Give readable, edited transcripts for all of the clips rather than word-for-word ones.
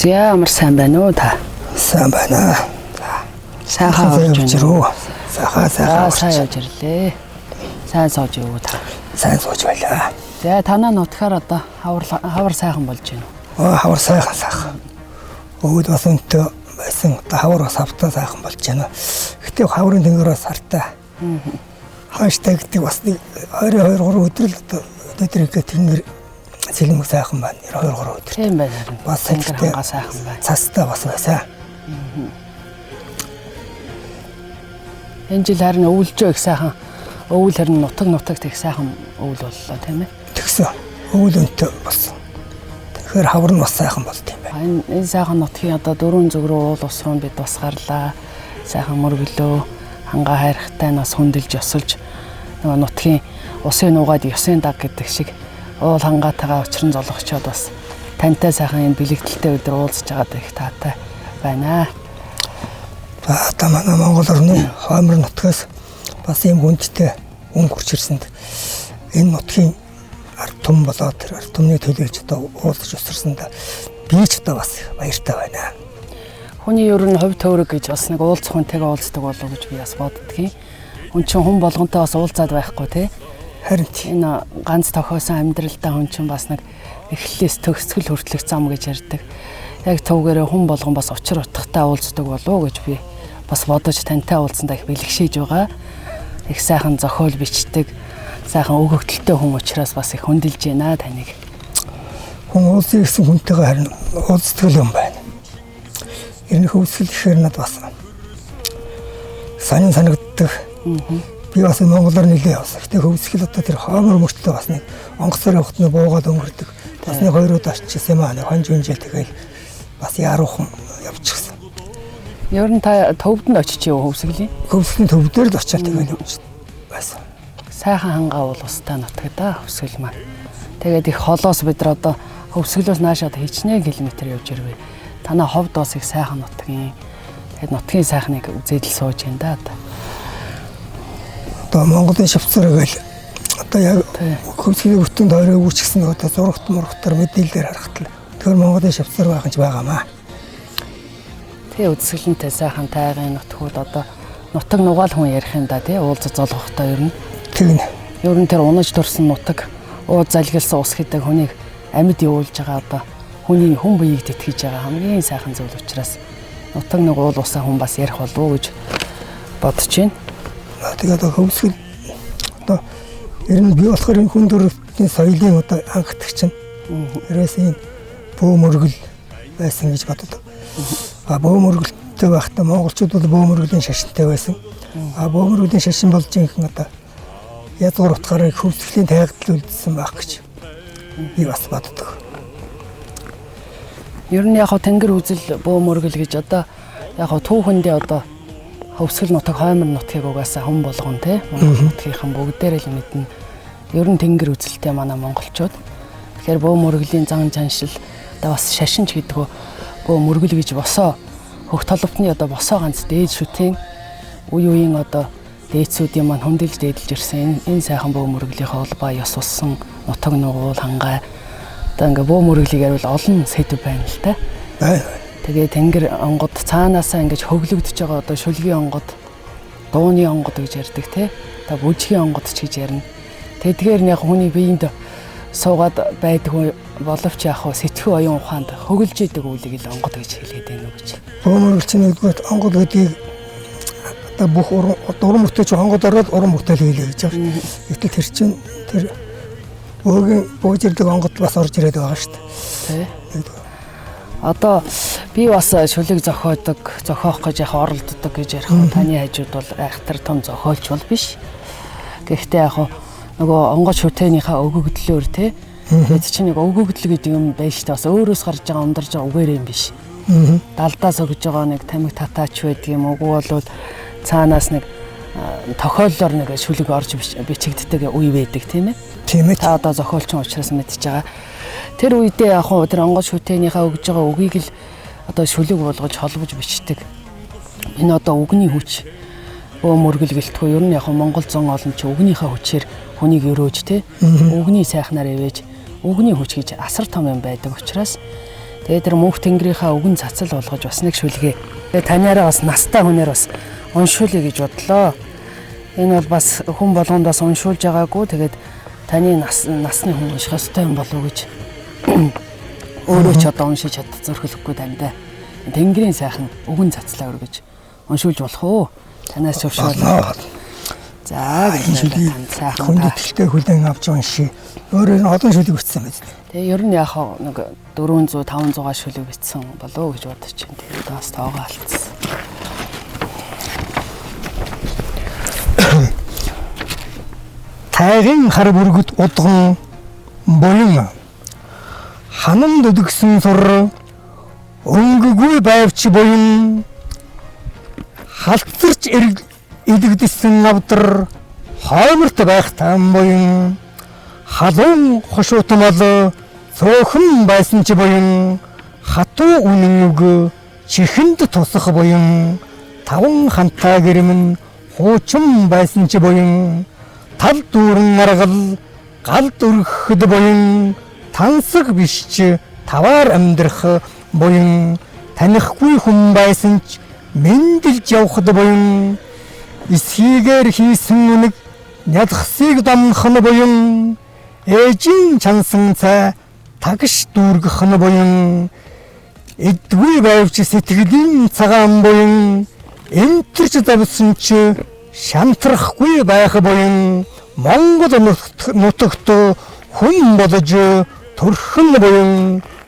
За ямар сайн байна уу та? Сайн байна. Сайхан Сайн орж явж байна уу? ирүү. Сайхан За сайхан. сайн явж ирлээ. Сайн сууж юу та? Сайн сууж байлаа. За танаа нутгаар одоо хавар хавар сайхан болж байна уу? Оо хавар сайхан сайхан. Өвөл бас өнтөө байсан. Одоо хавар бас хавтаа сайхан болж байна. Гэтэ хаврын тэнгэр бас хартай. Хааштай гэдэг бас нэг 2 2 3 өдөр л одоо өдөр игээ тэнгэр сэлмэг сайхан байна. 2 3 өдөр. Тийм байна харин. Бас Тэнгэр хэрэгтэй. хангаа сайхан байна. Цастай бас байсан. Энэ жил харин өвөлжөө их сайхан. Өвөл харин нутаг нутагт их сайхан өвөл боллоо тийм ээ. Тэгсэн. Өвөл өнтөө болсон. Тэгэхээр хавар нь бас сайхан болт юм байна. Энэ сайхан нутгийн одоо дөрвөн зүг рүү уул ус руу бид бас гарлаа. Сайхан мөрөглөө, хангаа хайрхтай нас хүндэлж ёсолж нөгөө нутгийн усын нуугаад ёсын даг гэдэг шиг уул хангаатайгаа учран золгочоод бас тантай сайхан энэ бэлэгдэлтэй өдөр уулзж байгаад их таатай байна. За одоо манай Монгол орны хоймор нутгаас бас ийм хүндтэй өнгө хурч ирсэнд энэ нутгийн ард түмэн болоод тэр ард түмний төлөөлж одоо уулзаж усарсанд би ч одоо бас баяртай байна. Хүний ер нь хувь тойрог гэж бас нэг уулзах хүнтэйгээ уулздаг болов гэж би бас боддгийн. Хүн чинь хүн болгонтой бас уулзаад байхгүй тий. Харин тийм Энэ ганц тохиосон амьдралдаа хүн чинь бас нэг эхлэлээс төгсгөл хүртэлх зам гэж ярьдаг. Яг төвгээрээ хүн болгон бас учир утгатай уулздаг болов уу гэж би бас бодож тантай уулзсандаа их бэлгшээж байгаа. Их сайхан зохиол бичдэг, сайхан өгөгдөлтэй хүн учраас бас их хүндэлж байна таныг. Хүн уулзъя гэсэн хүнтэйгээ харин уулздаг юм байна. Ер нь хөвсгөл гэхээр надад бас сонин санагддаг. Би бас монголоор нэлээ явсан. Гэтэ хөвсгөл одоо тэр хоомор мөртлөө бас нэг онгоцоор явахад нь буугаад өнгөрдөг. Бас нэг хоёр удаа очижсэн юм аа. Нэг хонж хүнжээ тэгэл бас яаруухан явчихсан. Ер нь та төвд нь очиж юу хөвсгөлийн? Хөвсгөлийн төв дээр л очиад тэгэл явж байсан. Сайхан хангаа уул устай нутаг да хөвсгөл маань. Тэгээд их холоос бид нар одоо хөвсгөлөөс наашаад хичнээн километр явж ирвэ. Танаа ховд бас их сайхан нутгийн. Тэгээд нутгийн сайхныг үзээд л сууж байна да. Одоо. Одоо Монголын швцэр гээл одоо яг Тий. хөвсгөлийн бүтэн тойрог үүсгэсэн одоо зурагт мурагтар мэдээлэлээр харахад л тэгэхээр Монголын швцэр байх нь ч байгаамаа. Тэ үзэсгэлэнтэй сайхан тайгын нутгууд одоо нутаг нугаал хүн ярих юм да тий уулзаж золгохдоо ер нь. Тэгнэ. Ер нь тэр унаж төрсөн нутаг ууз залгилсан ус гэдэг хүнийг амьд явуулж байгаа одоо хүний хүн биеийг тэтгэж байгаа хамгийн сайхан зүйл учраас нутаг нэг уул усаа хүн бас ярих болов уу гэж бодож байна. Тэгээд одоо хөвсгөл одоо ер нь би болохоор энэ хүн төрөлхтний соёлын одоо анхдагч нь. Ерөөс энэ бөө мөргөл байсан гэж боддог. А бөө мөргөлтэй байхдаа монголчууд бол бөө мөргөлийн шашинтай байсан. А бөө мөргөлийн шашин болж ингэн одоо язгуур утгаараа хөвсгөлийн тайгадал үлдсэн байх гэж би бас боддог. Ер нь яг хав тэнгэр үзэл бөө мөргөл гэж одоо яг хав түүхэндээ одоо хөвсгөл нутаг хоймор нутгийг угаасаа хүн болгон те Монгол нутгийнхан бүгдээрээ л мэднэ. Ер нь тэнгэр үзэлтэй манай монголчууд. Тэгэхээр бөө мөргөлийн зан чаншил одоо бас шашинч гэдэг үү бөө мөргөл гэж босоо хөх толботны одоо босоо ганц дээд шүтэн үе үеийн одоо дээдсүүдийн маань хүндэлж дээдэлж ирсэн энэ сайхан бөө мөргөлийнхээ улбаа ёс болсон нутаг нугуул хангай одоо ингээ бөө мөргөлийг яриул олон сэдв байна л та. Бай. Тэгээ тэнгэр онгод цаанаасаа ингэж хөглөгдөж байгаа одоо шүлгийн онгод, дууны онгод гэж ярьдаг тий. Одоо бүжгийн онгод ч гэж ярина. Тэдгээр нь яг хүний биеинд суугаад байдаг боловч яг хөө сэтгхүү оюун ухаанд хөглөж идэг үйлийг л онгод гэж хэлээд байна уу гэж. Бөө мөргөл чинь нэгдүгээр онгод гэдгийг одоо бүх уран бүтээлч онгод ороод уран бүтээл хийлээ гэж байна. Гэтэл тэр чинь тэр бөөгийн бууж ирдэг онгод бас орж ирээд байгаа шүү Тий. дээ. Одоо би бас шүлэг зохиодог, зохиох гэж яг оролддог гэж ярих нь таны хажууд бол айхтар том зохиолч бол биш. Гэхдээ яг нөгөө онгоц шүтээнийхээ өгөгдлөөр те тэгээд чинь нэг өгөгдөл гэдэг юм байна шүү дээ. Бас өөрөөс гарч байгаа ундарж байгаа үгээр юм биш. Далдаас өгж байгаа нэг тамхи татаач байдаг юм үгүй бол цаанаас нэг тохиоллоор нэг шүлэг орж бичигддэг үе байдаг тийм ээ. Тийм ээ. Та одоо зохиолчин учраас мэдж байгаа. Тэр үедээ яг хуу тэр онгоц шүтээнийхээ өгж байгаа үгийг л одоо шүлэг болгож холбож бичдэг. Энэ одоо үгний хүч өө мөргөл гэлтгүй ер нь яг хуу Монгол зон олон чи үгнийхээ хүчээр хүнийг өрөөж те үгний сайхнаар ивэж үгний хүч гэж асар том юм байдаг учраас Тэгээд тэр мөнх тэнгэрийнхаа үгэн цацал болгож бас нэг шүлгээ. Тэгээд танаараа бас настай хүнээр бас уншуулъя гэж бодлоо. Энэ бол бас хүн болгонд бас уншуулж байгаагүй. Тэгээд таны насны хүн унших ёстой юм болов уу гэж өөрөө ч одоо уншиж чад зөрхөлөхгүй таньда. Тэнгэрийн сайхан үгэн цацлаа өргөж уншуулж болох уу? Танаас зөвшөөрөл. За энэ шүлгийг сайхан хүндэтгэлтэй хүлээн авч уншия. Өөрөө олон шүлэг бичсэн байж. Тэгээ ер нь яг нэг 400 500 шүлэг бичсэн болов уу гэж бодож байна. Тэгээд бас тоогоо алдсан. Тайгын хар бүргэд удган буян ханамд өдгсөн сур өнгөгүй байвч буян халтарч идэгдсэн авдар хойморт байх там буян халуун хошуутмал цөөхөн байсан ч буян хатуу үнэн үг чихэнд тусах буян таван хантаа гэрмэн хуучин байсан ч буян тал дүүрэн аргал галд өргөхөд буян тансаг биш ч таваар амьдрах буян танихгүй хүн байсан ч мэндэлж явхад буян эсхийгээр хийсэн үнэг нялхсыг домнох нь буян ээжийн чансан цай тагш дүүргэх нь буян эдгүй байвч сэтгэлийн цагаан буян энтерч давсан ч шантрахгүй байх буян Монгол нутагт хүн болж төрхөн буян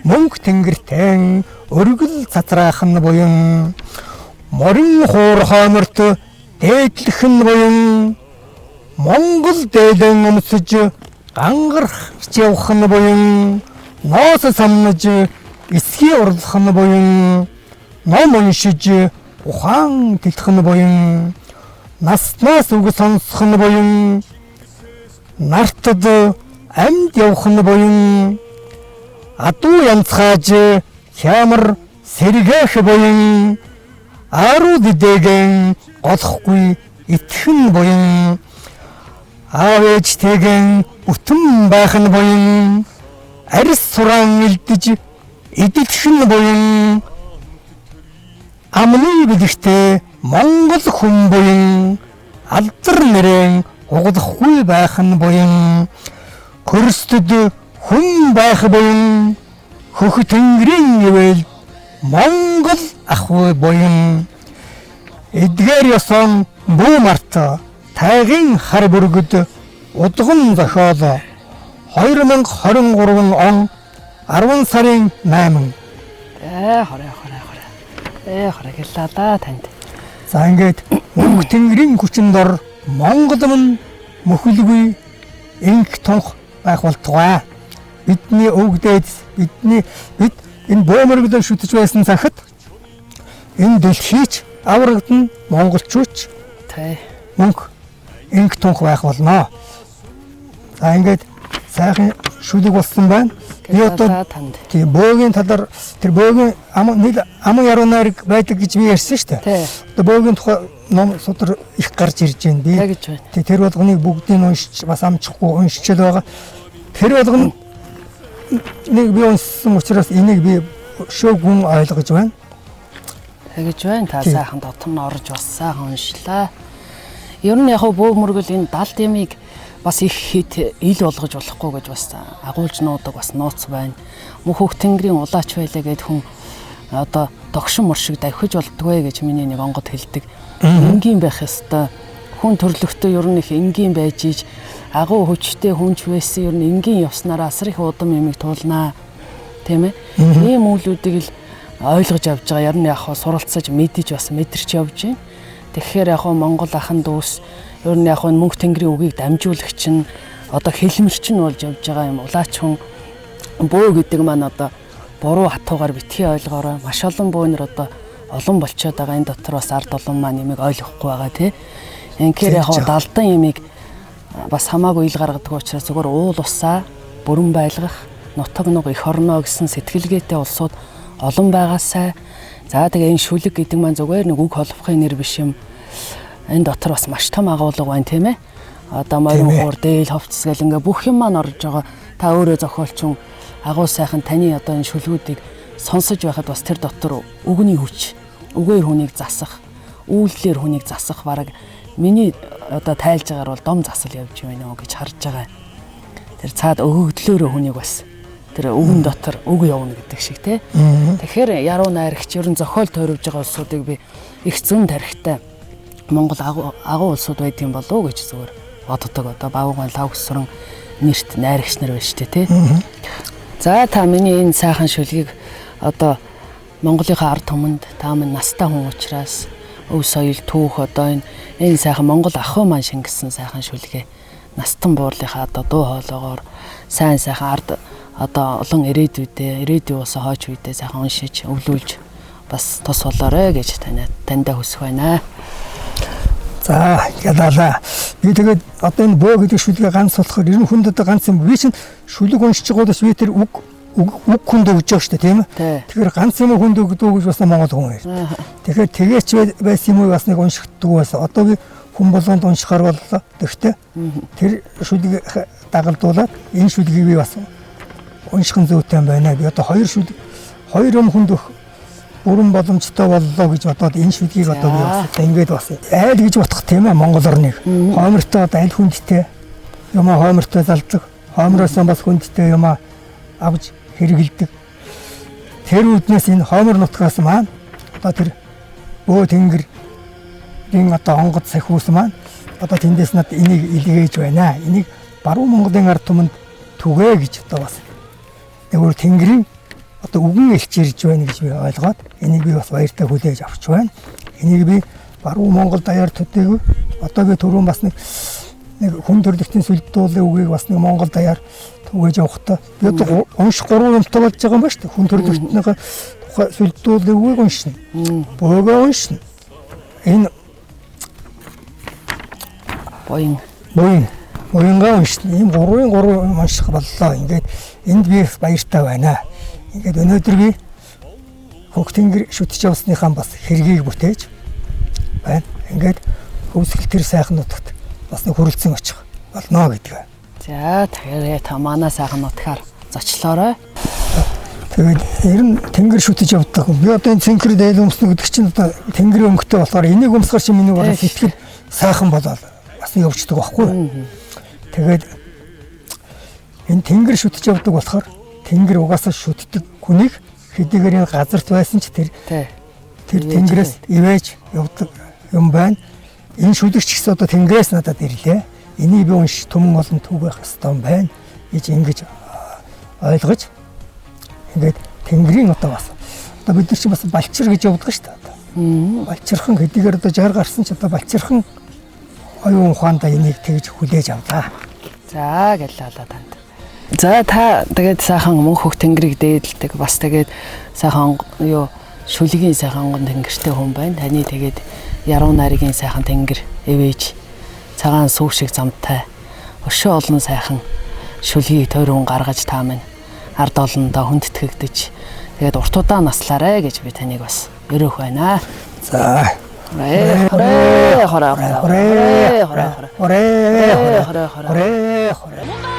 мөнх тэнгэртэн өргөл цацраах нь буян морин хуур хойморт дээдлэх нь буян Монгол дээлэн өмсөж гангарч явах нь буян ноос самнаж эсхий урлах нь буян ном уншиж ухаан тэлэх нь буян наснаас үг сонсох нь буян нартад амьд явах нь буян адуу янзгааж хямар сэргээх буян аруу дэдэгэн голохгүй итгэн буян аав ээжтэйгэн бүтэн байх нь буян арьс сураан илдэж идэлх нь буян амны бэлэгтэй Монгол хүн буян алдар нэрэн угдахгүй байх нь буян хөрсдөд хүн байх буян хөх тэнгэрийн ивэл Монгол ах буян эдгээр ёсон бүү март тайгын хар бүргэд удган зохиол 2023 он 10 сарын 8. Хорой хорой хорой. Хорой гэлээ да танд. За ингээд мөнх тэнгэрийн хүчин дор Монгол мөн мөхөлгүй инх тунх байх болтугай. Бидний өвөг дээд бид энэ бөмбөргөлөө шүтэж байсан цагт энэ дэлхийч аврагдан монголчууч мөнх инх тунх байх болно. За ингээд сайхан шүлэг болсон байна. Би одоо тийм бөөгийн талаар тэр бөөгийн аман яруу найраг байдаг гэж би ярьсан шүү дээ. Одоо бөөгийн тухай ном судар их гарч ирж байна. Би тэр болгоныг бүгдийг уншиж бас амжихгүй уншиж л байгаа. Тэр болгоно нэг би уншсан учраас энийг би шөөгүн ойлгож байна. Тэгэж байна. Та сайхан дотор нь орж бас сайхан уншлаа. Ер нь яг бөө мөргөл энэ далд ямиг бас их хит ил болгож болохгүй гэж бас агуулж нуудаг бас нууц байна. Мөнх хөх тэнгэрийн улаач байлаа гэд хүн одоо догшин мөр шиг давхиж болдгоо гэж миний нэг онгод хэлдэг. Энгийн байх ёстой. Хүн төрлөختөө ер нь их энгийн байж иж агуу хүчтэй хүнч байсан ер нь энгийн явснараа асар их удам ямиг туулнаа. Тийм ээ. Ийм үйлүүдийг л ойлгож авч байгаа. Ер нь яг хаа суралцаж мэдэж бас мэдэрч явж байна. Тэгэхээр яг хаа Монгол ахан дүүс ер нь яг хаа мөнх тэнгэрийн үгийг дамжуулагч нь одоо хэлмэрч нь болж явж байгаа юм. Улаач хүн бөө гэдэг маань одоо буруу хатуугаар битгий ойлгоорой. Маш олон бөөнөр одоо олон болчоод байгаа. Энэ дотор бас ард олон маань ямиг ойлгохгүй байгаа тий. Инхээр яг хаа далдан ямиг бас хамаагүй ил гаргадаг учраас зүгээр уул усаа бүрэн байлгах, нутаг нуг эх орноо гэсэн сэтгэлгээтэй улсууд олон байгаасай. За тэгээ энэ шүлэг гэдэг маань зүгээр нэг үг холбохын нэр биш юм. Энэ дотор бас маш том агуулга байна тийм ээ. Одоо морин хуур, дээл, хувцас гэл ингээ бүх юм маань орж байгаа. Та өөрөө зохиолч хүн агуу сайхан таны одоо энэ шүлгүүдийг Сонсож байхад бас тэр дотор үгний хүч, үгээр хүнийг засах, үйлдэлээр хүнийг засах бараг миний одоо тайлж байгаагаар бол дом засал явж байна уу гэж харж байгаа. Тэр цаад өгөгдлөөрөө хүнийг бас тэр үгэн дотор үг явна гэдэг шиг тий. Тэгэхээр яруу найрагч ер нь зохиол тойрвж байгаа улсуудыг би их зүүн тарихтай Монгол агуу улсууд байдгийн болов уу гэж зүгээр боддог. Одоо Бавууган Лавгсран нэрт найрагч нар байна шүү дээ тий. За та миний энэ сайхан шүлгийг одоо Монголынхаа ард түмэнд та минь настай хүн учраас өв соёл түүх одоо энэ сайхан Монгол ахуй маань шингэсэн сайхан шүлгээ настан буурлынхаа одоо дуу хоолоогоор сайн сайхан ард одоо олон ирээдүйдээ ирээдүйн улсаа хойч үедээ сайхан уншиж өвлүүлж бас тус болоорой гэж таньдаа хүсэх байна. За ялалаа. Би тэгээд одоо энэ бөө гэдэг шүлгээ ганц болохоор ер нь хүнд одоо ганц юм. Би чинь шүлэг уншиж байгаа бол би тэр үг хүнд өгж байгаа шүү дээ, тийм ээ. Тэгэхээр ганц юм хүнд өгдөг гэж бас Монгол хүн байна. Тэгэхээр тэгээч байсан юм уу бас нэг уншигддаг байсан. Одоо би хүн болгонд уншихаар боллоо. Тэгэхдээ тэр шүлгийг дагалдуулаад энэ шүлгийг би бас унших нь зүйтэй юм байна. Би одоо хоёр шүлэг хоёр юм хүнд өгөх бүрэн боломжтой боллоо гэж бодоод энэ шүлгийг одоо би бас ингээд бас айл гэж бодох тийм ээ Монгол орныг. Хоймортой одоо аль хүндтэй юм аа хоймортой залдаг. Хоймроос бас хүндтэй юм аа авч хэрэгэлдэг. Тэр үүднээс энэ хоймор нутгаас маань одоо тэр бөө тэнгэрийн одоо онгод сахиус маань одоо тэндээс над энийг илгээж байна. Энийг баруун Монголын ард түмэнд түгээ гэж одоо бас нэгөр тэнгэрийн одоо үгэн элч ирж байна гэж би ойлгоод энийг би бас баяртай хүлээж авч байна. Энийг би баруун Монгол даяар төдийгүй одоо би түрүүн бас нэг хүн төрлөختийн сүлдүүлэн үгийг бас нэг Монгол даяар түгээж явахдаа би одоо унших гурван юмтай болж байгаа юм ба шүү дээ. Хүн төрлөختнийхээ тухай сүлдүүлэн үгийг уншина. Бөөгөө уншина. Энэ буянгаа уншина. Ийм гурван унших боллоо. Ингээд энд би баяртай байна. Ингээд өнөөдөр би хөх тэнгэр шүтж явсныхаа бас хэргийг бүтээж байна. Ингээд хөвсгөл тэр сайхан нутагт бас нэг хүрэлцэн очих болно гэдэг. За тэгэхээр та манай сайхан нутгаар зочлоорой. Тэгээд ер нь тэнгэр шүтэж явдаг. Би одоо энэ цэнхэр дээл өмснө гэдэг чинь одоо тэнгэрийн өнгөтэй болохоор энийг өмсгөр чинь миний бараг сэтгэл сайхан болоод бас явждаг байхгүй. Тэгээд энэ тэнгэр шүтэж явдаг болохоор тэнгэр угаасаа шүтдэг хүнийг хэдийгээр энэ газарт байсан ч тэр тэнгэрээс ивэж явдаг юм байна. Энэ шүлэгч гэсэн одоо тэнгэрээс надад ирлээ. Энийг би унш түмэн олон түүх байх ёстой юм байна гэж ингэж ойлгож ингээд тэнгэрийн одоо бас одоо бид нар чинь бас балчир гэж явдаг шүү дээ. Балчирхан хэдийгээр одоо 60 гарсан ч одоо балчирхан оюун ухаандаа энийг тэгж хүлээж авлаа. За гэлээ танд. За та тэгээд сайхан мөнх хөх тэнгэрийг дээдэлдэг бас тэгээд сайхан юу шүлгийн сайхан онгон тэнгэртэй хүн байна. Таны тэгээд яруу найргийн сайхан тэнгэр эвэж цагаан сүү шиг замтай өшөө олон сайхан шүлгийг тойрон гаргаж та минь ард олондоо хүндэтгэгдэж тэгээд урт удаан наслаарэ гэж би таныг бас өрөөх байна. За. Хорэ хорэ хорэ хорэ хорэ хорэ хорэ хорэ хорэ.